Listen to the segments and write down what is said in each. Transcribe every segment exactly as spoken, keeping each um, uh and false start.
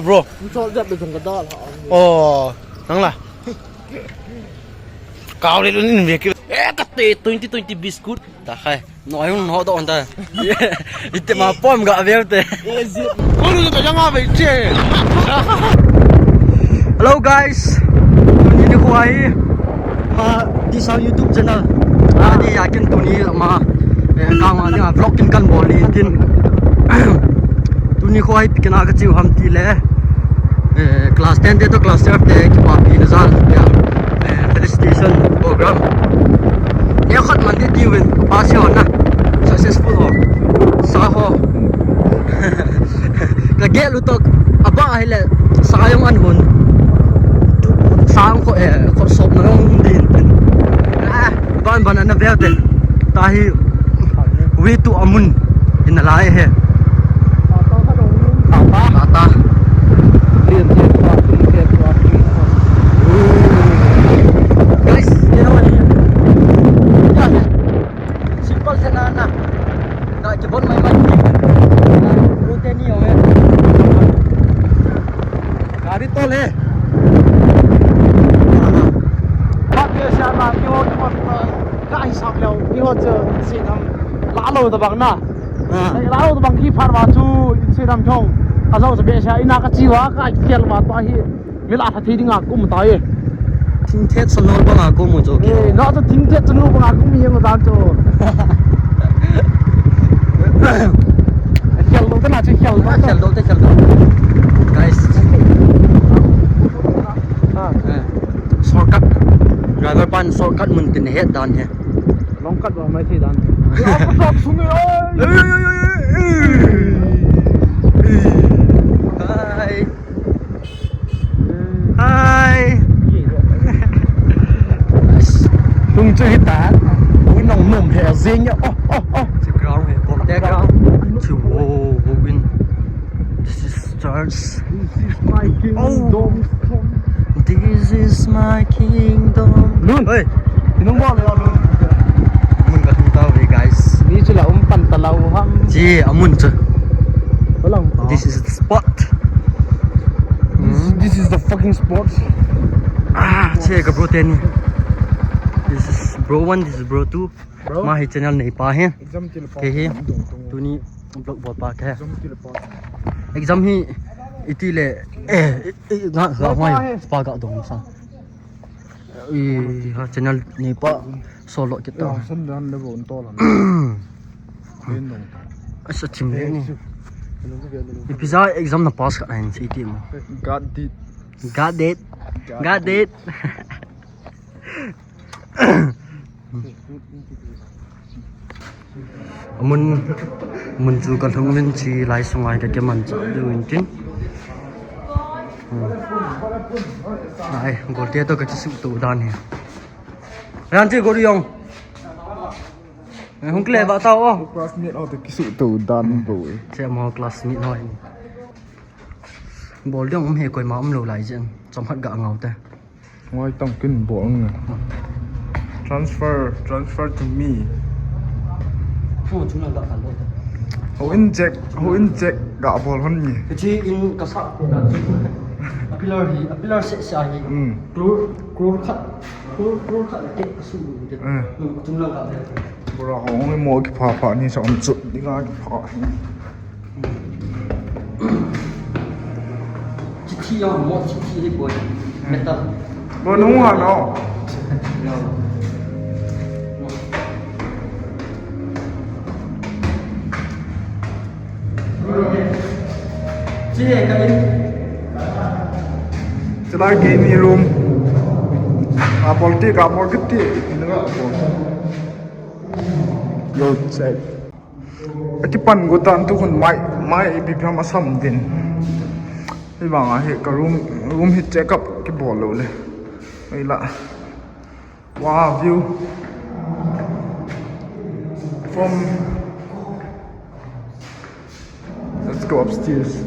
Bro. Nang la. Kau le lun in ve ki. Eh, kate twenty twenty biscuit. Ta khai. No, ayun no do anta. Ite ma pom ga ve te. Kolu ka janga ve che. Hello guys. Tuni nikho hi. Ma, this our YouTube channel. Ani ya kin tuni ma. Eh, ka ma ni vlog kin kan bol ni tin. Tuni nikho hi pikna ka chiu ham ti le. Eh, class ten te to class twelve te kipapi na jal ya. Eh, felicitation program. Neo khat man di tiuvin, pass ho na. Successful ho. Sa ho. Ka gel u to, aba hile, sa jong an hun. Sa jong kho, eh, kho sop na jong din. Ah, ban ban na veu te. Tahi, wi tu amun. Ina lai he. Tata. Tata. Guys, you know what I mean? Simple se na na. Na kibon mai mai. Protein ni ho. Gari to le. Ka hisap leu, ni ho chu, si nam. La lo ta bang na. Ah. Ei, la lo bang hi phat va chu, in se dam thong. Ka jao sa be sa, ina ka chi va, ka khel va to hi. Mi la tha thi ding a kum ta ye. Thing thet sa nol bang a kum mo jo ki. Eh, na to thing thet sa nol bang a kum ye mo dan to. Khel lo ta na chi khel lo. Khel lo ta khel lo. Guys. Ah. Eh. Shortcut. Driver pan shortcut mun tin het dan he. Long cut ba mai thei dan. Apa tak sungai ai. Hai. Hai. Tung chu hita. Ui nong nom he jing ya. Oh, oh, oh. Chu ground he. Kom te ground. Chu wo, wo win. This is church. This is my kingdom. Oh. This is my kingdom. Lun. Hey. Inung ba le lun. Mun ka thung ta ve, guys. Ni chu la um pan ta lau ham. Ji, amun chu. Balang ta. This is the spot. This, this is the fucking spot. Ah, che ka bro ten. This is bro one, this is bro two. Bro. Ma hi channel nei pa hi. Exam til pa. Ke hi. Tung, tung. Tuni vlog bol pa ke. Exam til pa. Exam hi iti le, eh, eh, eh, nga, nga, pa he. Pa ga dong sa. I, ha, channel nei pa solo kita. Ya, san dan le bon to la. Asa chim le ni. Ipi ja exam na pass ka nine si ti mo. Got it. Got it. Got it. Amun, mun chu ka lhung uvin chi lai sungai ka ke man cha du in tin. Hmm. Ai, golte to ka chi su tu dan he. Ran chi gol yong. Eh, hung kle ba tao o. Classmate ho to ki su tu dan bo. Che mo classmate ho. Bol ding um he koi ma um lo lai jen. Chom hat ga ngau te. Ngai tang kin bol nge. Transfer, transfer to me. Ho chuna ga kan bol. Ho in check, ho in check ga bol hon ni. Kachi in ka sa. A pillar hi, a pillar se se hi. Hmm. Crore, crore khat, crore, crore khat te ka su. Eh. Hmm, chuna ga. Bora ho ngai mo ki pha pha ni sa om chu ni ga ki pha. Chithi ya mo chithi ni boy. Metal. Bo nung ha no. Chithi ka ni. Chulai ke ni room. A polti ka mo kiti. Yo check. Akipan go tan tu khun mai, mai ipi phiam asam din. Hivang a hi ka room, room hi check up kibol lou le. Hei la. Wow, view. From, let's go upstairs.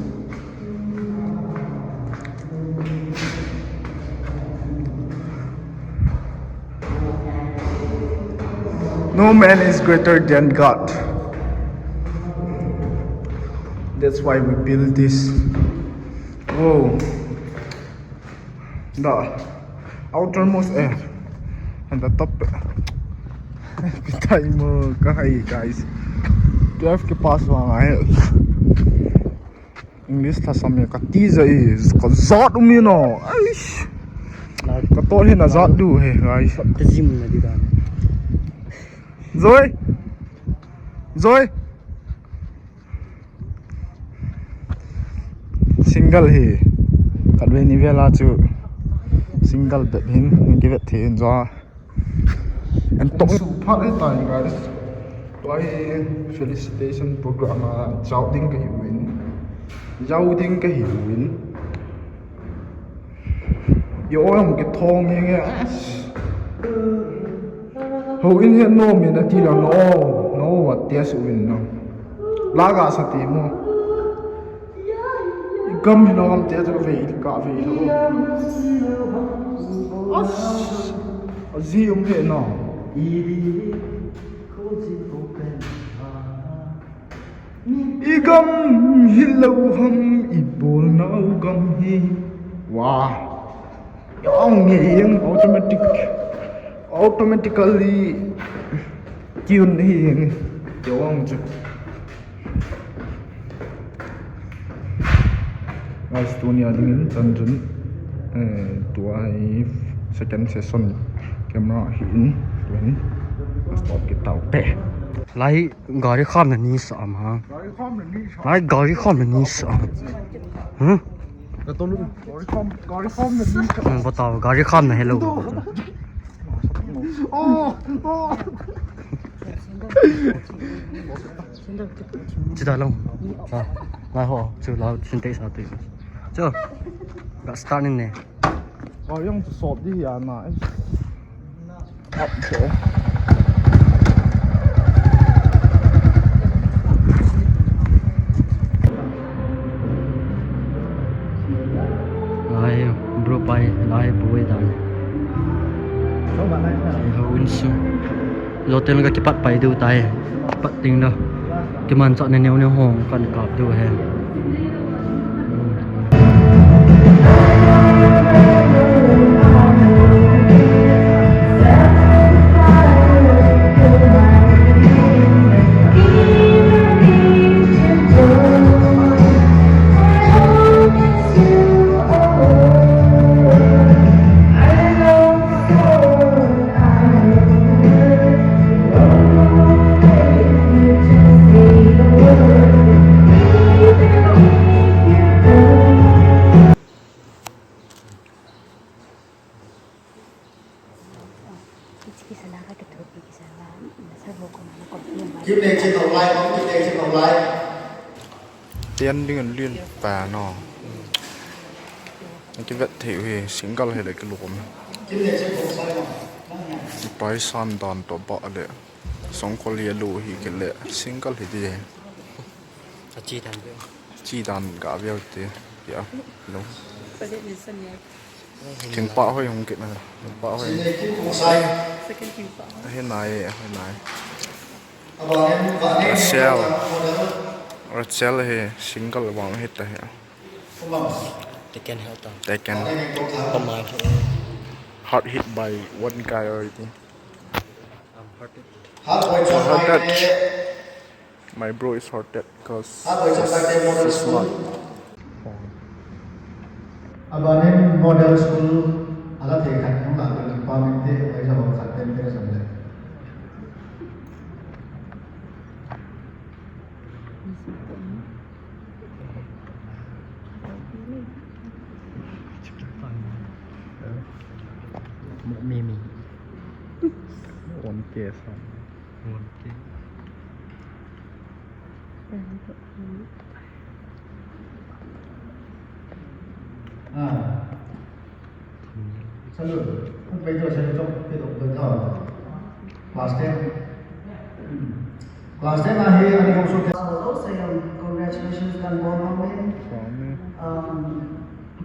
No man is greater than God. That's why we build this. Oh, the outermost air and the top. Pitai mo kahai, guys. Twelve ke pass vang ai. English thasam e, kati jai, kajat um e no. Aish. Kato hi najat diu he, guys. Te jim na di dan. Joy. Joy. Single hi. Khatvei nivei a chu single bep hin kivet thei in jo. An tong su phat ahitai, guys. Tua hi felicitation program a jao ding kahiuvin. Jao ding kahiuvin. Io, jong kithong nge nge. Houin hi nom in ati lou, no, no, what test uvin no. La gasa ti mo. I gam hilou ham ti chu vei, kavei lou. As, aji um he no. I gam hilou ham, i bolnau gam hi. Wah. Jong nge jeng automatic. Automatically tune hi jeng. Jong chu. Guys, tunia dingin chan chun, eh, tua hi second session camera hi in, tua hi stop kit tau te. Lai gari khamna ni sa am ha. Gari khamna ni sa. Lai gari khamna ni sa am. Hmm? Ka to lu. Gari kham, gari khamna ni sa. Hmm, bata gari khamna hello. Oh, oh. Chita long. Ah, lai ho, chu lau, chin te sa tu. Chu. Ga start in ne. Oh, jong chu sop di ya na. Up there. Lai, bro pai, lai, bro pai dan. Houin su. Hotel ka kipat pai diu tai. Pat ding da. Kimanchah na neo neo hong kan kap diu he. Kim le che tau lai, kim le che tau lai. Tian ding an lin pa no. Kivet thei u hi single hi le kilom. Kim le che tau sai no. Pai san dan to ba le. Songkol yellow hi kile single hi di. A chi dan veu. Chi dan ga veu te. Ya. Lo. Thingpah hoi hung kit na. Thingpah hoi. Second thingpah. He nai, he nai. Rachel. Rachel he single vang he ta he. Taken he ta. Taken. Pamai he. Hard hit by one guy already. I'm hurted. Hard touch. My bro is hurted because he's smart. Abanin model school ala thei khat hung la kan pa min te, ai ja ho khat pen pen sa le. Mimi. One K sa. One K. Ah. Salut. Kung pwede siya ito, ito, ito. Class ten. Class ten na hi, ani kong sulit. Hello, say, um, congratulations, dan bon home. Um,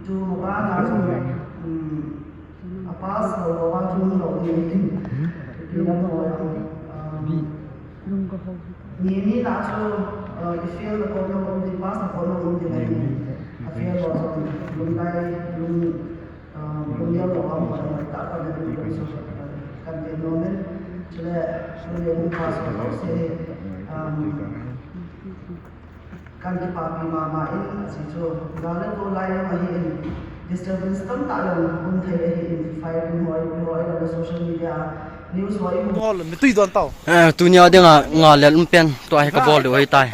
tu mo ba na so, um, a pass lo ba tu lo ni. Ni na mo, um, Ni, ni na chu, uh, i fail na kon na kon di, pass na kon na kon di, ni, ni. A Lung lai, lung, ah, lung leo lo ang, ah, ta ka na ding ko so, ah, kan te no men, chule, chule lung pa so so se, um, kan kipapi mama in, si chu, ga le ko lai ma hi in, disturbance tam ta lo, um thei hi in, fire hoi, hoi lo social media, news hoi. Bol, mi tui don tau. Eh, tunia dinga, nga lel um pen, tua hi ka bol diu ahi tai.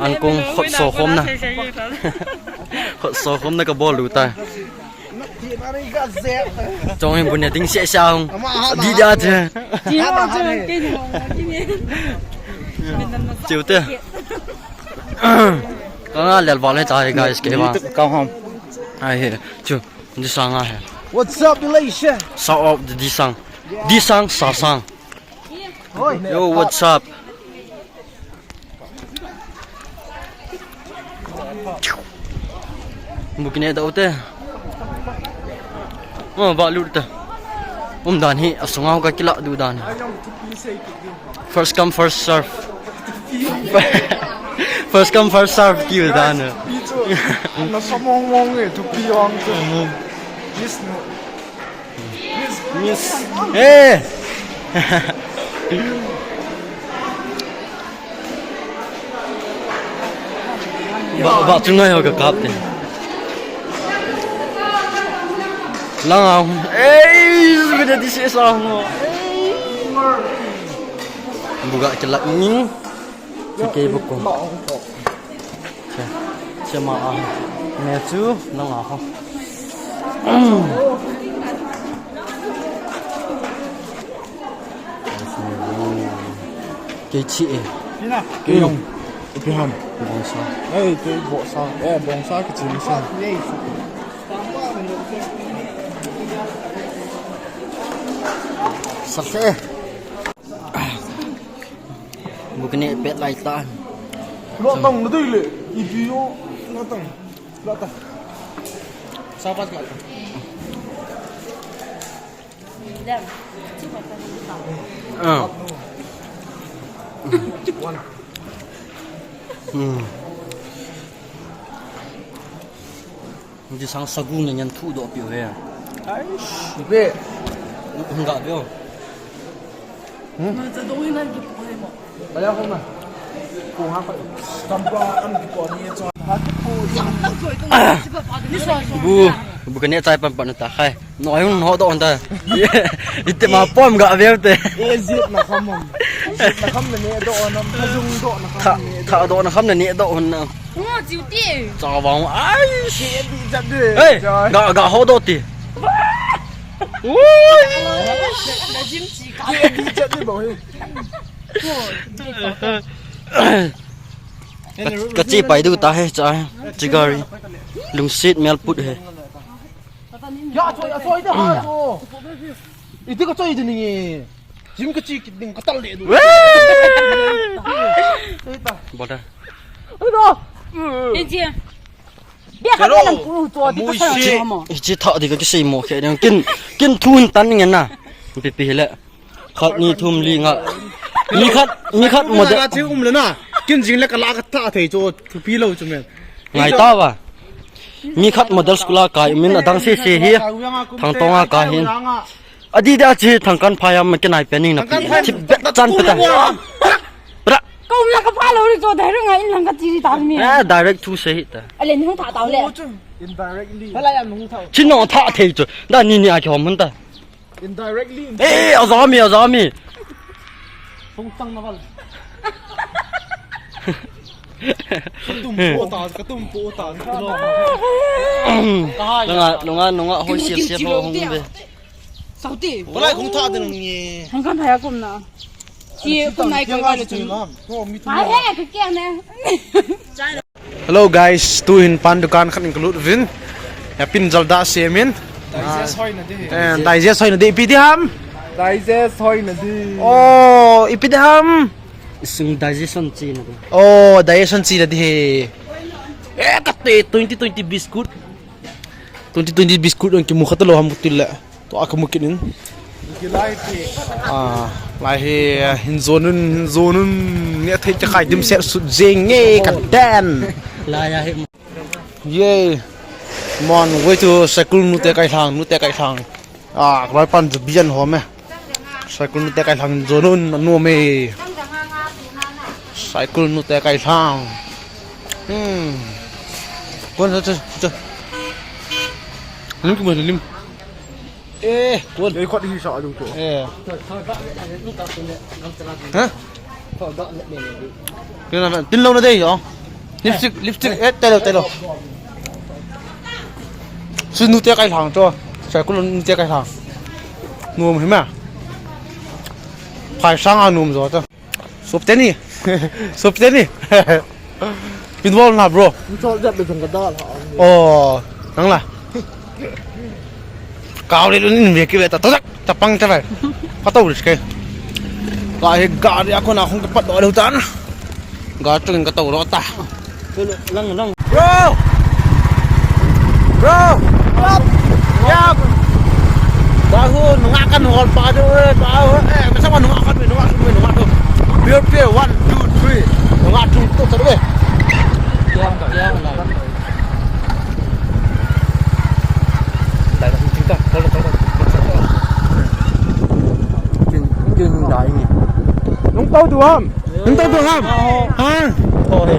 An kong khotso khom na. Khotso khom na ka bol diu tai. Chong hin bu ne ding sia sia hung. Di da che. Di ho che, ke ni ho, ke ni. Chiu te. Ka nga lel bol le tai, guys, ke ba. Ka hom. Ai he. Chu. Di sang a he. What's up, Malaysia? Sa op di sang. Di sang, sa sang. Oi. Yo, what's up? Bu kine da u te. Oh, ba lut te. Um dan hi, asunga ka kila du dan hi. First come, first serve. First come, first serve ki dan hi. Na sa mong mong e, thupi ang te. Yes, no. Miss. Eh. Ba, ba, chunga yo ka kap te. Lang ang. Eh, bida di si sa mo. Buga kila ni. Chu kei bu ko. Che, che ma a. Ne chu nang a ho. Kei chi e. Kei yong. Ipi ham. Bongsa. Ei, kei bongsa. Eh, bongsa kichi masa. Sa se. Bu kine pet lai ta. Lo tang na dei le. Ipi yo. Lo tang. Lo tang. Sa pat ka. Ah. Hmm. Di sang sagu nge nyan thu do pi he. Ai, be. Hung ga be. Hmm? Kaya ko na. Ko ha pa. Tampa am ko ni cho. Bu, bu kane chai pan pan ta khai. No, ayun, no, do, anta. Ite ma pom ga veu te. E, zit na kham am. Zit na kham na ne do nam, ka zung do na kham. Tha, ne do. Tha do na kham na ne do hon na. Ngo, jiu ti. Cha vang, ai. Ke di jat de. Hey, ga, ga ho do ti. Ui. Na jim chi ka. Ke di jat de bo he. Ka, ka chi pai du ta he cha. Chi gari. Lungsit mel put he. Ya, choi, choi, de, ha, cho. Iti ka choi de ni. Jim ka chi kit ding ka tal de du. Wee! Ita. Bol da. Ai, no. Inji. Bia ka lang ku cho di ka sa mo. Ichi tha di ka kisei mo khe ding. Kin, kin thu hin tan nge na. Pi pi le. Khat, ni, thum, li, nga. Mi khat, mi khat model. Ka chi um le na. Kin jing le ka la ka tha thei cho. Thupi lo chu men. Ngai ta va. Mi khat model school a kai min adang se se hi. Thang tong a kai hin. Adi da chi thang kan pha ya ma ke nai pe ning na pi. Chi bet chan pe ta. Ra. Ka um la ka pha lo ri cho dai ru ngai in lang ka chi ri ta mi. Eh, direct thu se hi ta. Ale ni hung tha ta le. Indirectly. Hala ya hung tha. Chi no tha thei cho. Da ni ni a ki hom hun ta. Indirectly. Eh, azami, azami. Sung tang na val. Ka tum po ta, ka tum po ta. Ka hai. Lunga, lunga, lunga, hoi siap siap ho hung be. Sauti. Palai hung tha de nang ni. Hung kan thaya kum na. Chi kum nai koi koi le chun. Ai he, ka kia ne. Hello guys, tu hin pan dukan khat in ka lut uvin. Ya pin jal da semin. Digest hoi na di. Eh, digest hoi na di. Ipi di ham? Digest hoi na di. Oh, ipi di ham? Sung digestion chi na di. Oh, digestion chi na di he. Eh, kate twenty twenty biscuit. Twenty twenty biscuit ang kimu khat lo ham kutil la. Tua ka mu kit in. Ah, lai hi, ah, hin zonun, hin zonun. Nge thei cha khai dim set sut jeng nge ka den. Lai a hi. Yay. Mon, way to Saikul nute kailhang, nute kailhang. Ah, kaloi pan chu bian home. Saikul nute kailhang jonun, no me. Saikul nute kailhang. Hmm. Kon, cho, cho, cho. Lim ki mo, lim. Eh, kon. Ei, khot hi sa dung to. Eh. Ha? Tin lo na dei yo. Lipstick, lipstick, eh, telo, telo. Chu nute kailhang to. Saikul nute kailhang. Nom hi ma. Phai sang a nom jo to. Sop teni. Sop teni. Pinball na, bro. Nang chol jap be jong ka dal ha. Oh, nang la. Kau le lun in ve ki ve ta. To tak. Chapang cha bai. Ka to ris ke. Ka hi gari a kona hung ka pat do le tan. Ga chung ka to ro ta. Lang, lang. Bro! Bro! Yap! Bahu, nunga kan hol pa do, eh, bahu, eh, masa ma nunga kan, nunga kan, nunga tu. Beer play, one, two, three. Nunga tu, tu, tu, eh. Kiang, kiang, lang. Dai, dai, dai, dai, dai. Kin, kin, dai ni. Nung tau tu ham? Nung tau tu ham? Ha? Tau he.